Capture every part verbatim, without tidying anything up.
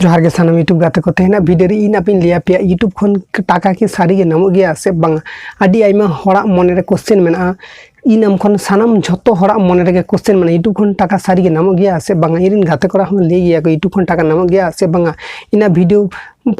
ᱡᱚᱦᱟᱨ ᱜᱮ ᱥᱟᱱᱟᱢ YouTube ᱜᱟᱛᱮ ᱠᱚ᱾ ᱛᱮᱦᱮᱧᱟᱜ video ᱨᱮ ᱤᱧ ᱟᱯᱮᱧ ᱞᱟᱹᱭ ᱟᱯᱮᱭᱟ, YouTube ᱠᱷᱚᱱ ᱴᱟᱠᱟ ᱠᱤ ᱥᱟᱹᱨᱤ ᱜᱮ ᱧᱟᱢᱚᱜ ᱜᱮᱭᱟ ᱥᱮ ᱵᱟᱝᱟ? ᱟᱹᱰᱤ ᱟᱭᱢᱟ ᱦᱚᱲᱟᱜ ᱢᱚᱱᱮ ᱨᱮ question ᱢᱮᱱᱟᱜᱼᱟ, ᱤᱧ ᱟᱢ ᱠᱷᱚᱱ ᱥᱟᱱᱟᱢ ᱡᱷᱚᱛᱚ ᱦᱚᱲᱟᱜ ᱢᱚᱱᱮ ᱨᱮᱜᱮ question ᱢᱮᱱᱟᱜᱼᱟ, YouTube ᱠᱷᱚᱱ ᱴᱟᱠᱟ ᱥᱟᱹᱨᱤ ᱜᱮ ᱧᱟᱢᱚᱜ ᱜᱮᱭᱟ ᱥᱮ ᱵᱟᱝᱟ? ᱤᱧ ᱨᱮᱱ ᱜᱟᱛᱮ ᱠᱚᱲᱟ ᱦᱚᱸ ᱞᱟᱹᱭ ᱜᱮᱭᱟ ᱠᱚ, YouTube ᱠᱷᱚᱱ ᱴᱟᱠᱟ ᱧᱟᱢᱚᱜ ᱜᱮᱭᱟ ᱥᱮ ᱵᱟᱝᱟ? ᱤᱧᱟᱹᱜ video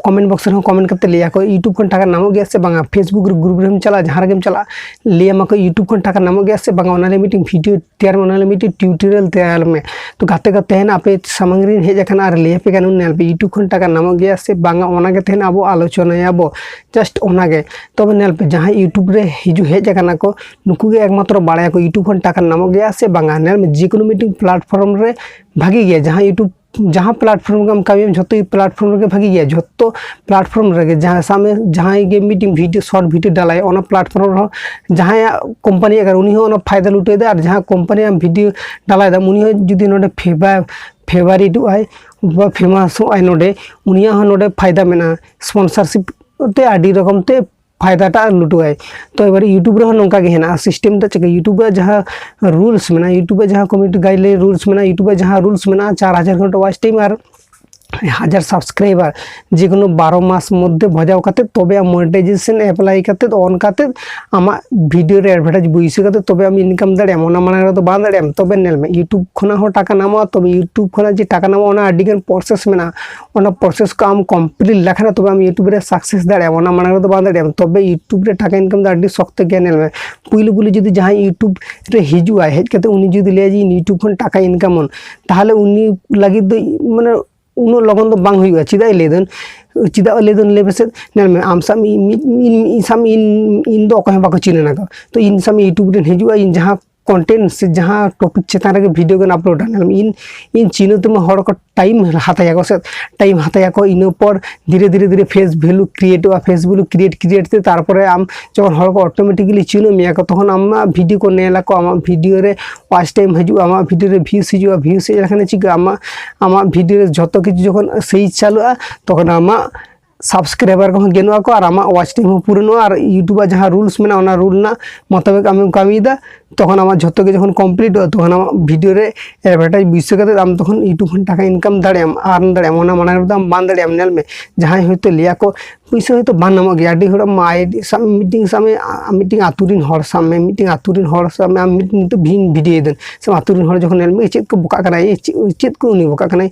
comment box ᱨᱮᱦᱚᱸ comment ᱠᱟᱛᱮ ᱞᱟᱹᱭᱟ ᱠᱚ, YouTube ᱠᱷᱚᱱ ᱴᱟᱠᱟ ᱧᱟᱢᱚᱜ ᱜᱮᱭᱟ ᱥᱮ ᱵᱟᱝᱟ? Facebook group ᱨᱮᱢ ᱪᱟᱞᱟᱜᱼᱟ, ᱡᱟᱦᱟᱸ ᱨᱮᱜᱮᱢ ᱪᱟᱞᱟᱜᱼᱟ, ᱞᱟᱹᱭ ᱟᱢᱟ ᱠᱚ, YouTube ᱠᱷᱚᱱ ᱴᱟᱠᱟ ᱧᱟᱢᱚᱜ ᱜᱮᱭᱟ ᱥᱮ ᱵᱟᱝᱟ? ᱚᱱᱟ ᱨᱮ ᱢᱤᱫᱴᱮᱱ video ᱛᱮᱭᱟᱨ ᱢᱮ, ᱚᱱᱟ ᱞᱟᱹᱜᱤᱫ ᱢᱤᱫᱴᱤᱡ tutorial ᱛᱮᱭᱟᱨ ᱢᱮ᱾ ᱛᱚ ᱜᱟᱛᱮ ᱠᱚ, ᱛᱮᱦᱮᱧ ᱟᱯᱮ ᱥᱟᱢᱟᱝ ᱨᱤᱧ ᱦᱮᱡ ᱟᱠᱟᱱᱟ ᱟᱨ ᱞᱟᱹᱭ ᱟᱯᱮ ᱠᱟᱱᱟ, ᱧᱮᱞ ᱯᱮ, YouTube ᱠᱷᱚᱱ ᱴᱟᱠᱟ ᱧᱟᱢᱚᱜ ᱜᱮᱭᱟ ᱥᱮ ᱵᱟᱝᱟ, ᱚᱱᱟ ᱜᱮ ᱛᱮᱦᱮᱧ ᱟᱵᱚ ᱟᱞᱳᱪᱚᱱᱟᱭᱟᱵᱚ, just ᱚᱱᱟ ᱜᱮ᱾ ᱛᱚᱵᱮ ᱧᱮᱞ ᱯᱮ, ᱡᱟᱦᱟᱸᱭ YouTube ᱨᱮ ᱦᱤᱡᱩᱜ ᱦᱮᱡ ᱟᱠᱟᱱᱟ ᱠᱚ, ᱱᱩᱠᱩ ᱜᱮ ᱮᱠᱢᱟᱛᱨᱚ ᱵᱟᱲᱟᱭᱟᱠᱚ YouTube ᱠᱷᱚᱱ ᱴᱟᱠᱟ ᱧᱟᱢᱚᱜ ᱜᱮᱭᱟ ᱥᱮ ᱵᱟᱝᱟ᱾ ᱧᱮᱞ ᱢᱮ, ᱡᱮᱠᱳᱱᱳ ᱢᱤᱫᱴᱤᱡ platform ᱨᱮ ᱵᱷᱟᱜᱮ ᱜᱮᱭᱟ, ᱡᱟᱦᱟᱸ YouTube ᱡᱟᱦᱟᱸ platform ᱜᱮᱢ ᱠᱟᱹᱢᱤᱭᱟᱢ, ᱡᱷᱚᱛᱚ platform ᱨᱮᱜᱮ ᱵᱷᱟᱜᱮ ᱜᱮᱭᱟ, ᱡᱷᱚᱛᱚ platform ᱨᱮᱜᱮ᱾ ᱡᱟᱦᱟᱸ ᱥᱟᱵ ᱢᱮ, ᱡᱟᱦᱟᱸᱭ ᱜᱮ ᱢᱤᱫᱴᱤᱡ video, short video ᱰᱟᱞᱟᱭ, ᱚᱱᱟ platform ᱨᱮᱦᱚᱸ ᱡᱟᱦᱟᱸᱭᱟᱜ company ᱟᱜᱟᱨ, ᱩᱱᱤ ᱦᱚᱸ ᱚᱱᱟ ᱯᱷᱟᱭᱫᱟ ᱞᱩᱴᱟᱹᱣ ᱮᱫᱟ, ᱟᱨ ᱡᱟᱦᱟᱸ company ᱟᱢ video ᱰᱟᱞᱟᱭ ᱫᱟᱢ, ᱩᱱᱤ ᱦᱚᱸ ᱡᱩᱫᱤ ᱱᱚᱰᱮ ᱯᱷᱮᱵᱟ-, favourite ᱚᱜ ᱟᱭ ᱵᱟ famous ᱚᱜ ᱟᱭ ᱱᱚᱰᱮ, ᱩᱱᱤᱭᱟᱜ ᱦᱚᱸ ᱱᱚᱰᱮ ᱯᱷᱟᱭᱫᱟ ᱢᱮᱱᱟᱜᱼᱟ, sponsorship ᱛᱮ ᱟᱹᱰᱤ ᱨᱚᱠᱚᱢ ᱛᱮ ᱯᱷᱟᱭᱫᱟ ᱴᱟᱜ ᱞᱩᱴᱟᱹᱣᱟᱭ᱾ ᱛᱚ ᱮᱵᱟᱨ YouTube ᱨᱮᱦᱚᱸ ᱱᱚᱝᱠᱟ ᱜᱮ ᱦᱮᱱᱟᱜᱼᱟ system ᱫᱚ᱾ ᱪᱮᱫ ᱞᱮᱠᱟ? YouTube ᱨᱮ ᱡᱟᱦᱟᱸ rules ᱢᱮᱱᱟᱜᱼᱟ, YouTube ᱨᱮ ᱡᱟᱦᱟᱸ community guideline rules ᱢᱮᱱᱟᱜᱼᱟ, YouTube ᱨᱮ ᱡᱟᱦᱟᱸ rules ᱢᱮᱱᱟᱜᱼᱟ, ᱪᱟᱨ ᱦᱟᱡᱟᱨ ᱜᱷᱚᱱᱴᱟ watch time ᱟᱨ ᱦᱟᱡᱟᱨ subscriber ᱡᱮᱠᱳᱱᱳ ᱵᱟᱨᱚ ᱢᱟᱥ ᱢᱚᱫᱽᱫᱷᱮ ᱵᱟᱡᱟᱣ ᱠᱟᱛᱮ ᱛᱚᱵᱮ ᱟᱢ monetization apply ᱠᱟᱛᱮ, on ᱠᱟᱛᱮ ᱟᱢᱟᱜ video ᱨᱮ advertise ᱵᱟᱹᱭᱥᱟᱹᱣ ᱠᱟᱛᱮ ᱛᱚᱵᱮ ᱟᱢ income ᱫᱟᱲᱮᱭᱟᱜᱼᱟᱢ᱾ ᱚᱱᱟ ᱢᱟᱲᱟᱝ ᱨᱮᱫᱚ ᱵᱟᱝ ᱫᱟᱲᱮᱭᱟᱜᱼᱟᱢ᱾ ᱛᱚᱵᱮ ᱧᱮᱞ ᱢᱮ, YouTube ᱠᱷᱚᱱᱟᱜ ᱦᱚᱸ ᱴᱟᱠᱟ ᱧᱟᱢᱚᱜᱼᱟ᱾ ᱛᱚᱵᱮ YouTube ᱠᱷᱚᱱᱟᱜ ᱡᱮ ᱴᱟᱠᱟ ᱧᱟᱢᱚᱜᱼᱟ, ᱚᱱᱟ ᱟᱹᱰᱤ ᱜᱟᱱ process ᱢᱮᱱᱟᱜᱼᱟ᱾ ᱚᱱᱟ process ᱠᱚ ᱟᱢ complete ᱞᱮᱠᱷᱟᱱ ᱛᱚᱵᱮ ᱟᱢ YouTube ᱨᱮ success ᱫᱟᱲᱮᱭᱟᱜᱼᱟᱢ, ᱚᱱᱟ ᱢᱟᱲᱟᱝ ᱨᱮᱫᱚ ᱵᱟᱝ ᱫᱟᱲᱮᱭᱟᱜᱼᱟᱢ᱾ ᱛᱚᱵᱮ YouTube ᱨᱮ ᱴᱟᱠᱟ income ᱫᱚ ᱟᱹᱰᱤ ᱥᱚᱠᱛᱚ ᱜᱮᱭᱟ᱾ ᱧᱮᱞ ᱢᱮ, ᱯᱩᱭᱞᱩ ᱯᱩᱭᱞᱩ ᱡᱩᱫᱤ ᱡᱟᱦᱟᱸᱭ YouTube ᱨᱮ ᱦᱤᱡᱩᱜᱼᱟᱭ, ᱦᱮᱡ ᱠᱟᱛᱮ ᱩᱱᱤ ᱡᱩᱫᱤ ᱞᱟᱹᱭᱟ ᱡᱮ ᱤᱧ YouTube ᱠᱷᱚᱱ ᱴᱟᱠᱟ income ᱟᱹᱧ, ᱛᱟᱦᱚᱞᱮ ᱩᱱᱤ ᱞᱟᱹᱜᱤᱫ ᱫᱚ ᱢᱟᱱᱮ ᱩᱱᱟᱹᱜ ᱞᱚᱜᱚᱱ ᱫᱚ ᱵᱟᱝ ᱦᱩᱭᱩᱜᱼᱟ᱾ ᱪᱮᱫᱟᱜ ᱤᱧ ᱞᱟᱹᱭ ᱫᱟᱹᱧ, ᱪᱮᱫᱟᱜ ᱞᱟᱹᱭ ᱫᱟᱹᱧ ᱞᱟᱹᱭ ᱯᱮᱥᱮ? ᱧᱮᱞ ᱢᱮ, ᱟᱢ ᱥᱟᱵ ᱢᱮ, ᱤᱧ, ᱤᱧ, ᱤᱧ ᱥᱟᱵ ᱢᱮ, ᱤᱧ, ᱤᱧ ᱫᱚ ᱚᱠᱚᱭ ᱦᱚᱸ ᱵᱟᱠᱚ ᱪᱤᱱᱦᱟᱹᱣ ᱠᱚᱣᱟ᱾ ᱛᱚ ᱤᱧ ᱥᱟᱵ ᱢᱮ YouTube ᱨᱮᱱ ᱦᱤᱡᱩᱜᱼᱟ, ᱤᱧ ᱡᱟᱦᱟᱸ content ᱥᱮ ᱡᱟᱦᱟᱸ topic ᱪᱮᱛᱟᱱ ᱨᱮᱜᱮ video ᱜᱟᱱ upload ᱟ, ᱧᱮᱞ ᱢᱮ, ᱤᱧ, ᱤᱧ ᱪᱤᱱᱦᱟᱹ ᱛᱮᱢᱟ ᱦᱚᱲ ᱠᱚ time ᱦᱟᱛᱟᱭᱟᱠᱚ ᱥᱮ, time ᱦᱟᱛᱟᱭᱟᱠᱚ, ᱤᱱᱟᱹ ᱯᱚᱨ ᱫᱷᱤᱨᱮ ᱫᱷᱤᱨᱮ ᱫᱷᱤᱨᱮ face value create ᱚᱜᱼᱟ, face value create create ᱛᱮ ᱛᱟᱨᱯᱚᱨᱮ ᱟᱢ ᱡᱚᱠᱷᱚᱱ ᱦᱚᱲ ᱠᱚ automatically ᱪᱤᱱᱦᱟᱹ ᱢᱮᱭᱟ ᱠᱚ, ᱛᱚᱠᱷᱚᱱ ᱟᱢᱟᱜ video ᱠᱚ ᱧᱮᱞ ᱟᱠᱚ, ᱟᱢᱟᱜ video ᱨᱮ watch time ᱦᱤᱡᱩᱜᱼᱟ, ᱟᱢᱟᱜ video ᱨᱮ views ᱦᱤᱡᱩᱜᱼᱟ, views ᱦᱮᱡ ᱞᱮᱠᱷᱟᱱ ᱪᱤᱠᱟᱹᱜᱼᱟ, ᱟᱢᱟᱜ, ᱟᱢᱟᱜ video ᱨᱮ ᱡᱷᱚᱛᱚ ᱠᱤᱪᱷᱩ ᱡᱚᱠᱷᱚᱱ ᱥᱮᱭ ᱪᱟᱹᱞᱩᱜᱼᱟ, ᱛᱚᱠᱷᱚᱱ ᱟᱢᱟᱜ subscriber ᱠᱚᱦᱚᱸ ᱜᱮᱱᱚᱜ ᱟᱠᱚ ᱟᱨ ᱟᱢᱟᱜ watch time ᱦᱚᱸ ᱯᱩᱨᱟᱹᱱᱚᱜᱼᱟ ᱟᱨ YouTube ᱟᱜ ᱡᱟᱦᱟᱸ rules ᱢᱮᱱᱟᱜᱼᱟ, ᱚᱱᱟ rule ᱨᱮᱱᱟᱜ ᱢᱚᱛᱟᱵᱮᱠ ᱟᱢᱮᱢ ᱠᱟᱹᱢᱤᱭᱮᱫᱟ, ᱛᱚᱠᱷᱚᱱ ᱟᱢᱟᱜ ᱡᱷᱚᱛᱚ ᱜᱮ ᱡᱚᱠᱷᱚᱱ completeᱚᱜᱼᱟ, ᱛᱚᱠᱷᱚᱱ ᱟᱢᱟᱜ video ᱨᱮ advertise ᱵᱤᱥᱚᱭ ᱠᱟᱛᱮ ᱟᱢ ᱛᱚᱠᱷᱚᱱ YouTube ᱠᱷᱚᱱ ᱴᱟᱠᱟ income ᱫᱟᱲᱮᱭᱟᱜ ᱟᱢ, earn ᱫᱟᱲᱮᱭᱟᱜ ᱟᱢ᱾ ᱚᱱᱟ ᱢᱟᱲᱟᱝ ᱨᱮᱫᱚ ᱟᱢ ᱵᱟᱝ ᱫᱟᱲᱮᱭᱟᱜ ᱟᱢ᱾ ᱧᱮᱞ ᱢᱮ, ᱡᱟᱦᱟᱸᱭ ᱦᱚᱭᱛᱳ ᱞᱟᱹᱭᱟ ᱠᱚ ᱯᱩᱭᱥᱟᱹ ᱦᱚᱭᱛᱳ ᱵᱟᱝ ᱧᱟᱢᱚᱜ ᱜᱮᱭᱟ, ᱟᱹᱰᱤ ᱦᱚᱲ ᱟᱢ ᱟᱭ ᱰᱤ ᱥᱟᱵ ᱢᱤᱫᱴᱤᱝ ᱥᱟᱵ ᱢᱮ, ᱟ-, ᱢᱤᱫᱴᱤᱝ ᱟᱹᱛᱩ ᱨᱮᱱ ᱦᱚᱲ ᱥᱟᱵ ᱢᱮ, ᱢᱤᱫᱴᱤᱝ ᱟᱹᱛᱩ ᱨᱮᱱ ᱦᱚᱲ ᱥᱟᱵ ᱢᱮ, ᱟᱢ ᱢᱤᱫ ᱱᱤᱛᱚᱜ ᱵᱷᱤ-, video ᱭᱮᱫᱟᱢ, ᱥᱮ ᱟᱹᱛᱩ ᱨᱮᱱ ᱦᱚᱲ ᱡᱚᱠᱷᱚᱱ ᱧᱮᱞ ᱢᱮ ᱪᱮᱫ ᱠᱚ ᱵᱚᱠᱟᱜ ᱠᱟᱱᱟᱭ, ᱪᱮᱫ, ᱪᱮᱫ ᱠᱚ ᱩᱱᱤ ᱵᱚᱠᱟᱜ ᱠᱟᱱᱟᱭ,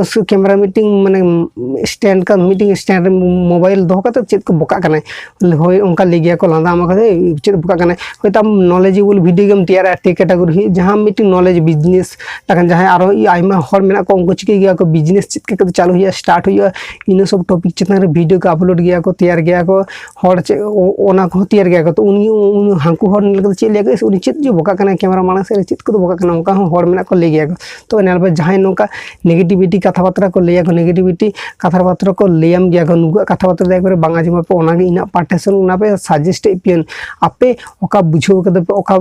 ᱥᱩ-, camera ᱢᱤᱫᱴᱤᱝ ᱢᱟᱱᱮ stand ᱠᱟᱱ ᱢᱤᱫᱴᱤᱝ stand ᱨᱮ mobile ᱫᱚᱦᱚ ᱠᱟᱛᱮ ᱪᱮᱫ ᱠᱚ ᱵᱚᱠᱟᱜ ᱠᱟᱱᱟᱭ, ᱦᱳᱭ ᱚᱱᱠᱟ ᱞᱟᱹᱭ ᱜᱮᱭᱟ ᱠᱚ, ᱞᱟᱸᱫᱟ ᱟᱢᱟ ᱠᱚ, "ᱦᱮᱭ, ᱪᱮᱫ ᱵᱚᱠᱟᱜ ᱠᱟᱱᱟᱭ?" ᱦᱳᱭᱛᱳ ᱟᱢ knowledgeable video ᱜᱮᱢ ᱛᱮᱭᱟᱨᱟ, ᱛᱮ category ᱦᱩᱭᱩᱜ ᱡᱟᱦᱟᱸ ᱢᱤᱫᱴᱤᱝ knowledge business ᱞᱮᱠᱟᱱ ᱡᱟᱦᱟᱸᱭ ᱟᱨᱚ ᱟᱭᱢᱟ ᱦᱚᱲ ᱢᱮᱱᱟᱜ ᱠᱚᱣᱟ, ᱩᱱᱠᱩ ᱪᱤᱠᱟᱹᱭ ᱜᱮᱭᱟ ᱠᱚ, business ᱪᱮᱫ ᱞᱮᱠᱟ ᱠᱟᱛᱮ ᱪᱟᱹᱞᱩ ᱦᱩᱭᱩᱜᱼᱟ, start ᱦᱩᱭᱩᱜᱼᱟ, ᱤᱱᱟᱹ ᱥᱚᱵ topic ᱪᱮᱛᱟᱱ ᱨᱮ video ᱠᱚ upload ᱜᱮᱭᱟ ᱠᱚ, ᱛᱮᱭᱟᱨ ᱜᱮᱭᱟ ᱠᱚ, ᱦᱚᱲ ᱪᱮᱫ ᱚ-, ᱚᱱᱟ ᱠᱚᱦᱚᱸ ᱛᱮᱭᱟᱨ ᱜᱮᱭᱟ ᱠᱚ᱾ ᱛᱚ ᱩᱱᱤ, ᱩᱱᱤ ᱦᱟᱹᱱᱠᱩ ᱦᱚᱲ ᱧᱮᱞ ᱠᱟᱛᱮ ᱪᱮᱫ ᱞᱟᱹᱭᱟ ᱠᱚ, "ᱩᱱᱤ ᱪᱮᱫ ᱡᱮ ᱵᱚᱠᱟᱜ ᱠᱟᱱᱟᱭ, camera ᱢᱟᱲᱟᱝ ᱥᱮᱫ ᱨᱮ ᱪᱮᱫ ᱠᱚᱫᱚ ᱵᱚᱠᱟᱜ ᱠᱟᱱᱟ?" ᱚᱱᱠᱟ ᱦᱚᱸ ᱦᱚᱲ ᱢᱮᱱᱟᱜ ᱠᱚ ᱞᱟᱹᱭ ᱜᱮᱭᱟ ᱠᱚ᱾ ᱛᱚ ᱧᱮᱞ ᱯᱮ, ᱡᱟᱦᱟᱸᱭ ᱱᱚᱝᱠᱟ negativity ᱠᱟᱛᱷᱟ ᱵᱟᱛᱨᱟ ᱠᱚ ᱞᱟᱹᱭᱟ ᱠᱚ, negativity ᱠᱟᱛᱷᱟ ᱵᱟᱛᱨᱟ ᱠᱚ ᱞᱟᱹᱭᱟᱢ ᱜᱮᱭᱟ ᱠᱚ, ᱱᱩᱠᱩᱣᱟᱜ ᱠᱟᱛᱷᱟ ᱵᱟᱛᱨᱟ ᱫᱚ ᱮᱠᱵᱟᱨᱮ ᱵᱟᱝ ᱟᱸᱡᱚᱢ ᱟᱯᱮ, ᱚᱱᱟᱜᱮ ᱤᱧᱟᱹᱜ ᱯᱟᱨᱴᱮᱥᱚᱱ, ᱚᱱᱟ ᱯᱮ suggest ᱮᱫ ᱯᱮᱭᱟᱹᱧ᱾ ᱟᱯᱮ ᱚᱠᱟ ᱵᱩᱡᱷᱟᱹᱣ ᱠᱟᱫᱟ ᱯᱮ, ᱚᱠᱟ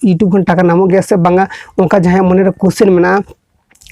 YouTube ᱠᱷᱚᱱ ᱴᱟᱠᱟ ᱧᱟᱢᱚᱜ ᱜᱮᱭᱟ ᱥᱮ ᱵᱟᱝᱟ, ᱚᱱᱠᱟ ᱡᱟᱦᱟᱸᱭᱟᱜ ᱢᱚᱱᱮᱨᱮ question ᱢᱮᱱᱟᱜᱼᱟ,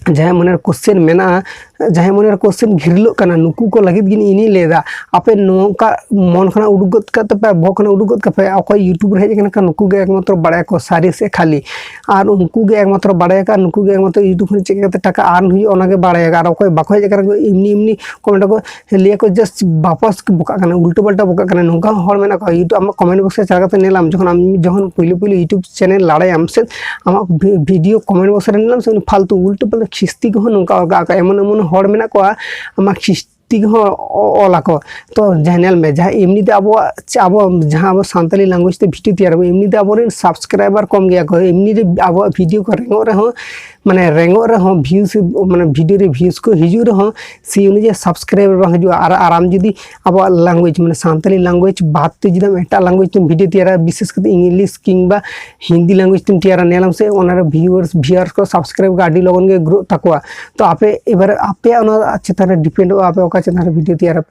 ᱡᱟᱦᱟᱸᱭᱟᱜ ᱢᱚᱱᱮᱨᱮ question ᱢᱮᱱᱟᱜᱼᱟ, ᱡᱟᱦᱟᱸᱭᱟᱜ ᱢᱚᱱᱮᱨᱮ question ᱜᱷᱤᱨᱞᱟᱹᱜ ᱠᱟᱱᱟ, ᱱᱩᱠᱩ ᱠᱚ ᱞᱟᱹᱜᱤᱫ ᱜᱮ ᱤᱧᱤᱧ ᱞᱟᱹᱭᱫᱟ᱾ ᱟᱯᱮ ᱱᱚᱝᱠᱟ ᱢᱚᱱ ᱠᱷᱚᱱᱟᱜ ᱩᱰᱩᱠ ᱜᱚᱫ ᱠᱟᱜ ᱛᱟᱯᱮ, ᱵᱚᱦᱚᱜ ᱠᱷᱚᱱᱟᱜ ᱩᱰᱩᱠ ᱜᱚᱫ ᱠᱟᱜ ᱯᱮ, ᱚᱠᱚᱭ YouTube ᱨᱮ ᱦᱮᱡ ᱟᱠᱟᱱᱟ ᱠᱚ, ᱱᱩᱠᱩ ᱜᱮ ᱮᱠᱢᱟᱛᱨᱚ ᱵᱟᱲᱟᱭᱟᱠᱚ ᱥᱟᱹᱨᱤ ᱥᱮ ᱠᱷᱟᱹᱞᱤ, ᱟᱨ ᱩᱱᱠᱩ ᱜᱮ ᱮᱠᱢᱟᱛᱨᱚ ᱵᱟᱲᱟᱭᱟᱠᱚ, ᱟᱨ ᱱᱩᱠᱩ ᱜᱮ ᱮᱠᱢᱟᱛᱨᱚ YouTube ᱠᱷᱚᱱ ᱪᱮᱫ ᱠᱟᱛᱮ ᱴᱟᱠᱟ earn ᱦᱩᱭᱩᱜᱼᱟ, ᱚᱱᱟ ᱜᱮ ᱵᱟᱲᱟᱭᱟᱠᱚ᱾ ᱟᱨ ᱚᱠᱚᱭ ᱵᱟᱠᱚ ᱦᱮᱡ ᱟᱠᱟᱱᱟ ᱠᱚ, ᱮᱢᱱᱤ ᱮᱢᱱᱤ comment ᱟᱠᱚ, ᱞᱟᱹᱭᱟ ᱠᱚ just ᱵᱟᱯᱟᱥ ᱵᱚᱠᱟᱜ ᱠᱟᱱᱟ, ᱩᱞᱴᱟᱹ ᱯᱟᱞᱴᱟ ᱵᱚᱠᱟᱜ ᱠᱟᱱᱟ, ᱱᱚᱝᱠᱟ ᱦᱚᱸ ᱦᱚᱲ ᱢᱮᱱᱟᱜ ᱠᱚᱣᱟ᱾ YouTube ᱟᱢᱟᱜ comment box ᱨᱮ ᱪᱟᱞᱟᱣ ᱠᱟᱛᱮ ᱧᱮᱞᱟᱢ, ᱡᱚᱠᱷᱚᱱ ᱟᱢ, ᱡᱚᱠᱷᱚᱱ ᱯᱩᱭᱞᱩ ᱯᱩᱭᱞᱩ YouTube channel ᱞᱟᱲᱟᱭᱟᱢ ᱥᱮ ᱟᱢᱟᱜ vi-, video comment box ᱨᱮ ᱧᱮᱞᱟᱢ ᱥᱮ, ᱩᱱᱤ ᱯᱷᱟᱞᱛᱩ ᱩᱞᱴᱟᱹ ᱯᱟᱞᱴᱟ ᱠᱷᱤᱥᱛᱤ ᱠᱚᱦᱚᱸ ᱱᱚᱝᱠᱟ ᱚᱞ ᱠᱟᱜᱼᱟ ᱠᱚ, ᱮᱢᱚᱱ ᱮᱢᱚᱱ ᱦᱚᱲ ᱢᱮᱱᱟᱜ ᱠᱚᱣᱟ ᱟᱢᱟᱜ ᱠᱷᱤᱥᱛᱤ ᱠᱚᱦᱚᱸ ᱚ-, ᱚᱞ ᱟᱠᱚ᱾ ᱛᱚ ᱡᱟᱦᱟᱸ ᱧᱮᱞ ᱢᱮ, ᱡᱟᱦᱟᱸ ᱮᱢᱱᱤ ᱛᱮ ᱟᱵᱚᱣᱟᱜ ᱪᱮ-, ᱟᱵᱚ ᱡᱟᱦᱟᱸ ᱟᱵᱚ ᱥᱟᱱᱛᱟᱲᱤ language ᱛᱮ video ᱛᱮᱭᱟᱨ ᱟᱵᱚ, ᱮᱢᱱᱤ ᱛᱮ ᱟᱵᱚᱨᱮᱱ subscriber ᱠᱚᱢ ᱜᱮᱭᱟ ᱠᱚ, ᱮᱢᱱᱤ ᱨᱮ ᱟᱵᱚᱣᱟᱜ video ᱠᱚ ᱨᱮᱸᱜᱚᱜ ᱨᱮᱦᱚᱸ, ᱢᱟᱱᱮ ᱨᱮᱸᱜᱚᱜ ᱨᱮᱦᱚᱸ views, ᱢᱟᱱᱮ video ᱨᱮ views ᱠᱚ ᱦᱤᱡᱩᱜ ᱨᱮᱦᱚᱸ, ᱥᱮ ᱚᱱᱩᱡᱟᱭᱤ subscriber ᱵᱟᱝ ᱦᱤᱡᱩᱜᱼᱟ᱾ ᱟᱨ, ᱟᱨ ᱟᱢ ᱡᱩᱫᱤ ᱟᱵᱚᱣᱟᱜ language, ᱢᱟᱱᱮ ᱥᱟᱱᱛᱟᱲᱤ language ᱵᱟᱫ ᱛᱮ ᱡᱩᱫᱤ ᱟᱢ ᱮᱴᱟᱜ language ᱛᱮᱢ video ᱛᱮᱭᱟᱨᱟ, ᱵᱤᱥᱮᱥ ᱠᱟᱛᱮ English ᱠᱤᱝᱵᱟ ᱦᱤᱱᱫᱤ language ᱛᱮᱢ ᱛᱮᱭᱟᱨᱟ, ᱧᱮᱞᱟᱢ ᱥᱮ ᱚᱱᱟ ᱨᱮ viewers, viewers ᱠᱚ, subscribe ᱠᱚ ᱟᱹᱰᱤ ᱞᱚᱜᱚᱱ ᱜᱮ ᱜᱨᱳᱜ ᱛᱟᱠᱚᱣᱟ᱾ ᱛᱚ ᱟᱯᱮ ᱮᱵᱟᱨ ᱟᱯᱮᱭᱟᱜ ᱚᱱᱟ ᱪᱮᱛᱟᱱ ᱨᱮ ᱰᱤᱯᱮᱱᱰᱚᱜᱼᱟ, ᱟᱯᱮ ᱚᱠᱟ ᱪᱮᱛᱟᱱ ᱨᱮ video ᱛᱮᱭᱟᱨᱟ᱾